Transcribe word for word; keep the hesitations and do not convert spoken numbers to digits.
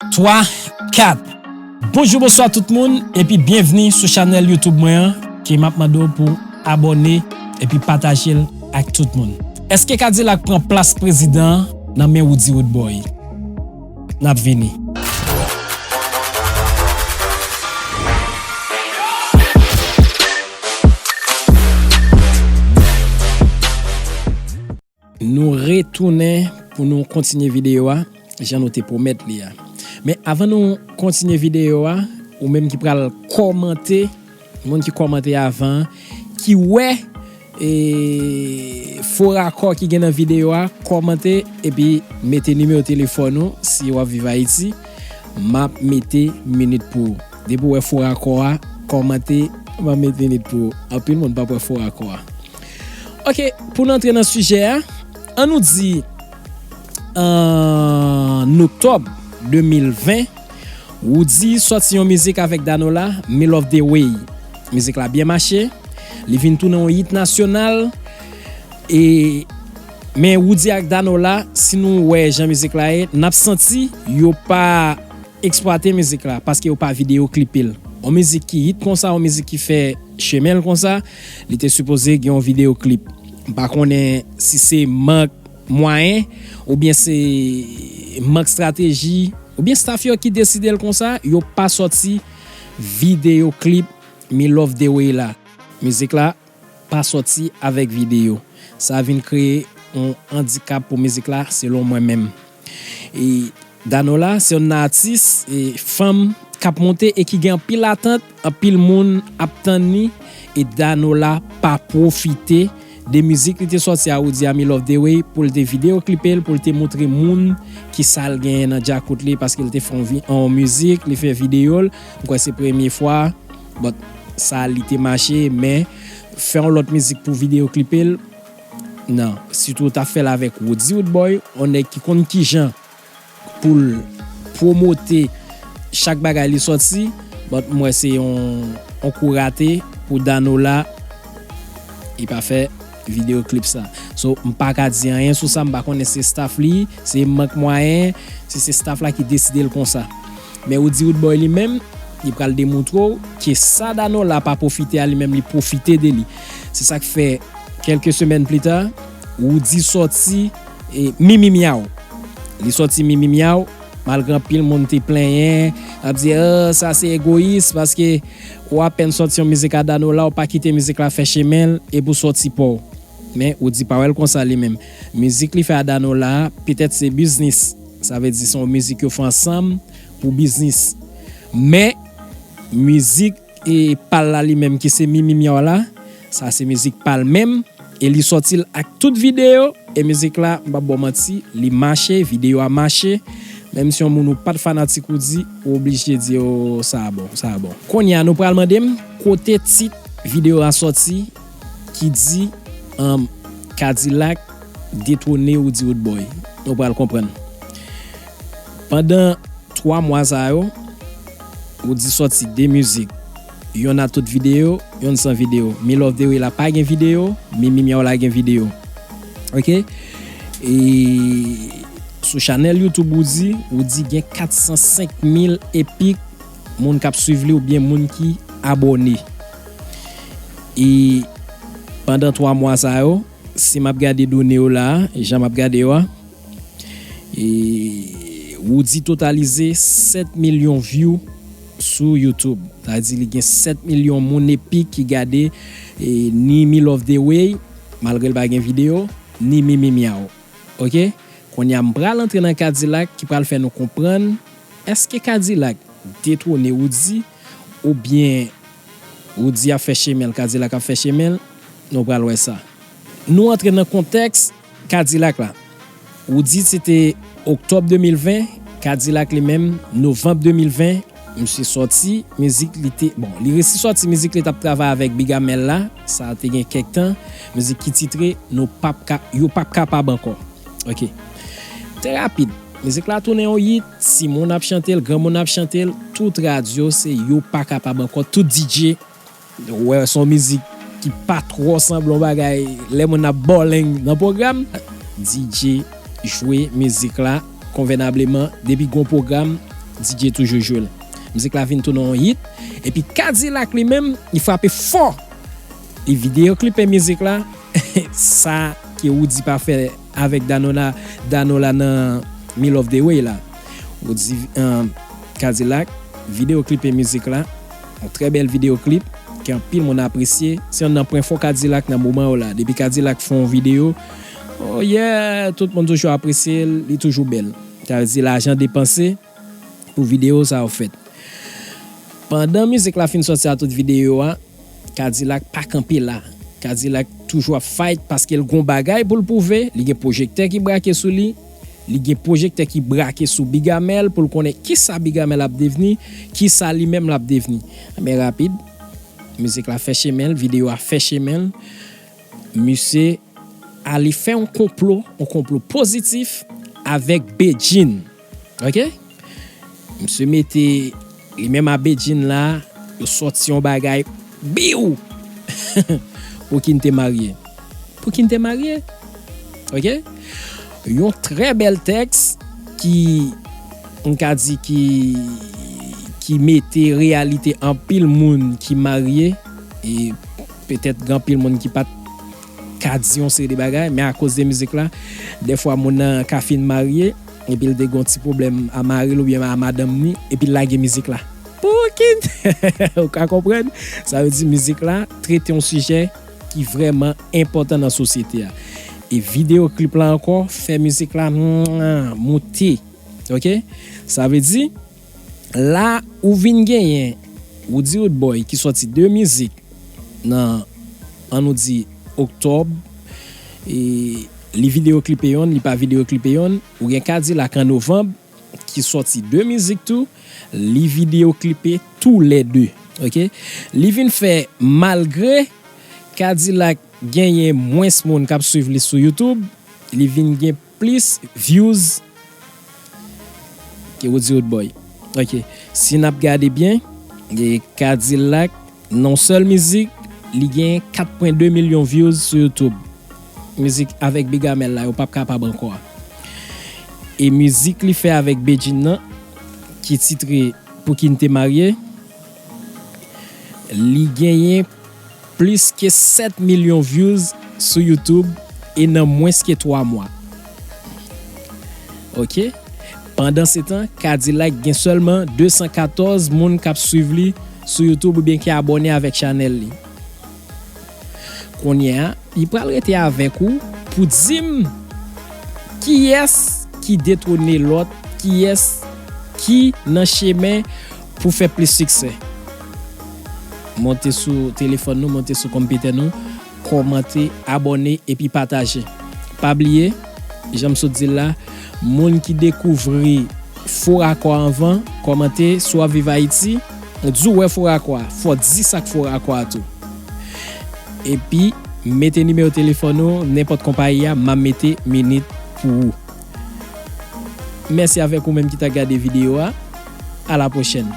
twa, kat. Bonjou, bonswa tout moun, epi byenvni sou chanèl YouTube mwen an, ke m ap mande w pou abòne epi pataje l ak tout moun. Èske Kadilak pran plas prezidan an nan men Roody Roodboy? N ap vini. Nou retounen pou nou kontinye videyo a, jan nou te pwomèt li a. Men avan nou kontinye videyo a, ou menm ki pral kòmante, moun ki kòmante avan, ki wè, e, fo rakò ki gen nan videyo a, kòmante epi mete nimewo telefòn ou si w ap viv Ayiti. M ap mete minit pou ou. Depi w wè fo rakò a, kòmante, m ap mete minit pou ou. Anpil moun p ap wè fo rakò a. Ok, pou n antre nan sijè a, ann nou di, an oktòb de mil ven, Roody sòti yon mizik avèk Danola, Me Love The Way. Mizik la byen mache, li vin tounen yon hit nasyonal, e, men Roody ak Danola, si nou wè jan mizik la ye, n ap santi yo pa eksplwate mizik la, paske yo pa videyo klipe l. Yon mizik ki hit konsa, yon mizik ki fè chemen l konsa, li te sipoze gen yon videyo klip. M pa konnen si se mank mwayen, oubyen se mank estrateji, oubyen staff yo ki deside l konsa, yo pa sòti videyo klip Me Love The Way la. Mizik la pa sòti avèk videyo. Sa vin kreye yon andikap pou mizik la, selon mwen menm. E Danola se yon atis, e, fanm k ap monte e ki gen anpil atant, anpil moun ap tann li, e Danola pa pwofite de mizik li te sòti a Roody a, Me Love The Way, pou l te videyo klipe l, pou l te montre moun ki sa l genyen nan djakout li, paske l te fè yon vi-, yon mizik, li fè videyo l, m kwè se premye fwa, but sa li te mache, men fè yon lòt mizik pou videyo klipe l, non. Sitou w ta fè l avèk Roody Roodboy, yon nèg ki konn kijan pou l pwomote chak bagay li sòti, but m wè se yon, yon kou rate pou Danola, li pa fè videyo klip sa. So, m pa ka di anyen sou sa, m pa konnen se staff li, se mank mwayen, si se staff la ki deside l konsa. Men Roody Roodboy li menm, li pral demontre w ke sa Danola pa pwofite a, li menm li pwofite de li. Se sa k fè, kèlke semèn pli ta, Roody sòti, e, Mimi Myaw. Li sòti Mimi Myaw, malgre anpil moun te plenyen, ap di, "Ah, sa se egoyis, paske w apèn sòti yon mizik a Danola, w pa kite mizik la fè chemen l, epi w sòti pa w." Men Roody pa wè l konsa li menm. Mizik li fè a Danola a, petèt se biznis. Sa vle di se yon mizik yo fè ansanm pou biznis. Men, mizik, e, pa l la li menm ki se Mimi Myaw la, sa se mizik pa l menm, e li sòti l ak tout videyo, e mizik la, m p ap ba w manti, li mache, videyo a mache, menm si yon moun ou pa t fanatik Roody, ou oblije di, "Oh, sa bon, sa bon." Kounye a, nou pral mande m, kote tit videyo a sòti, ki di, um, Kadilak detwone Roody Roodboy. Nou pral konprann. Pandan twa mwa sa yo, Roody sòti de mizik. Yonn a tout videyo, yonn san videyo. Me Love The Way la pa gen videyo, Mimi Myaw la gen videyo. Ok? E sou chanèl YouTube Roody, Roody gen kat san senk mil epi moun k ap swiv li oubyen moun ki abòne. E pandan twa mwa sa yo, si m ap gade done yo la, jan m ap gade yo a, e Roody totalize sèt milyon view sou YouTube. Sa vle di li gen sèt milyon moun epi ki gade, e, ni Me Love The Way, malgre l pa gen videyo, ni Mimi Myaw. Ok? Kounye a, m pral antre nan Kadilak ki pral fè nou konprann èske Kadilak detwone Roody oubyen Roody ap fè chemen l, Kadilak ap fè chemen l, nou pral wè sa. Nou antre nan kontèks Kadilak la. Roody se te oktòb de mil ven, Kadilak li menm, novanm de mil ven, misye sòti mizik li te, bon, li resi sòti mizik li t ap travay avèk Big Amèl la, sa te gen kèk tan, mizik ki titre Nou p ap ka, Yo p ap kapab ankò. Ok. Trè rapid, mizik la tounen yon hit, timoun ap chante l, granmoun ap chante l, tout radyo se Yo pa kapab ankò, tout D J, ou wè se yon mizik ki pa twò sanble yon bagay, lè moun ap bòleng nan pwogram, D J jwe mizik la konvènableman, depi gon pwogram, D J toujou jwe l. Mizik la vin tounen yon hit. Epi Kadilak li menm, li frape fò. Li videyo klipe mizik la. Sa ke Roody pa fè avèk Danola, Danola nan Me Love The Way la. Roody, um, Kadilak videyo klipe mizik la. Yon trè bèl videyo klip ke anpil moun apresye. Se youn nan pwen fò Kadilak nan moman yo la. Depi Kadilak fè yon videyo, oh yeah, tout moun toujou apresye l, li toujou bèl. Sa vle di lajan depanse pou videyo sa yo fèt. Pandan mizik la fin sòti a tout videyo a, Kadilak pa kanpe la. Kadilak toujou ap fight paske l gon bagay pou l pwouve, li gen pwojektè ki brake sou li, li gen pwojektè ki brake sou Bigamèl pou l konnen kisa Bigamèl ap devni, kisa li menm l ap devni. Men rapid, mizik la fè chemen l, videyo a fè chemen l. Misye ale fè yon konplo, yon konplo pozitif avèk Bedjine. Ok? Misye mete li menm a Bedjine la, yo sòti yon bagay, biw! Pou ki n te marye. Pou ki n te marye. Ok? Yon trè bèl tèks ki, m ka di ki, ki mete reyalite anpil moun ki marye, e petèt gen anpil moun ki pa t ka di yon seri de bagay, men akoz de mizik la, dèfwa moun nan ka fin marye, epi l te gen yon ti pwoblèm a mari l oubyen a madanm ni, epi l lage mizik la. Pou ki n, ou ka konprann? Sa vle di mizik la trete yon sijè ki vrèman enpòtan nan sosyete a. E videyo klip la ankò fè mizik la, mwah, moute. Ok? Sa vle di, la ou vin genyen Roody Roodboy ki sòti de mizik nan, ann nou di, oktòb, e li videyo klipe yonn, li pa videyo klipe yonn. Ou gen Kadilak an novanm ki sòti de mizik tou, li videyo klipe toulède. Ok? Li vin fè, malgre Kadilak genyen mwens moun k ap swiv li sou YouTube, li vin gen plis views ke Roody Roodboy. Ok. Si n ap gade byen, e Kadilak, nan yon sèl mizik, li gen kat pwen de milyon views sou YouTube. Mizik avèk Bigamèl la, yo p ap kapab ankò a. E mizik li fè avèk Bedjine nan, ki titre Pou ki n te marye, li genyen plis ke sèt milyon views sou YouTube e nan mwens ke twa mwa. Ok? Pandansetan, Kadilak gen sèlman de san katòz moun k ap swiv li sou YouTube oubyen ki abòne avèk chanèl li. Kounye a, li pral rete avèk ou pou di m kiyès ki detwone lòt, kiyès ki nan chemen pou fè plis siksè. Monte sou telefòn nou, monte sou konpitè nou, kòmante, abòne epi pataje. Pa bliye, jan m sot di l la, moun ki dekouvri Fo Rakò anvan, kòmante si w ap viv Ayiti, di w wè Fo Rakò a, fò w di sa k Fo Rakò a tou. Epi, mete nimewo telefòn ou, nenpòt konpayi a, m ap mete minit pou ou. Mèsi avèk ou menm ki t ap gade videyo a. A la pwochèn.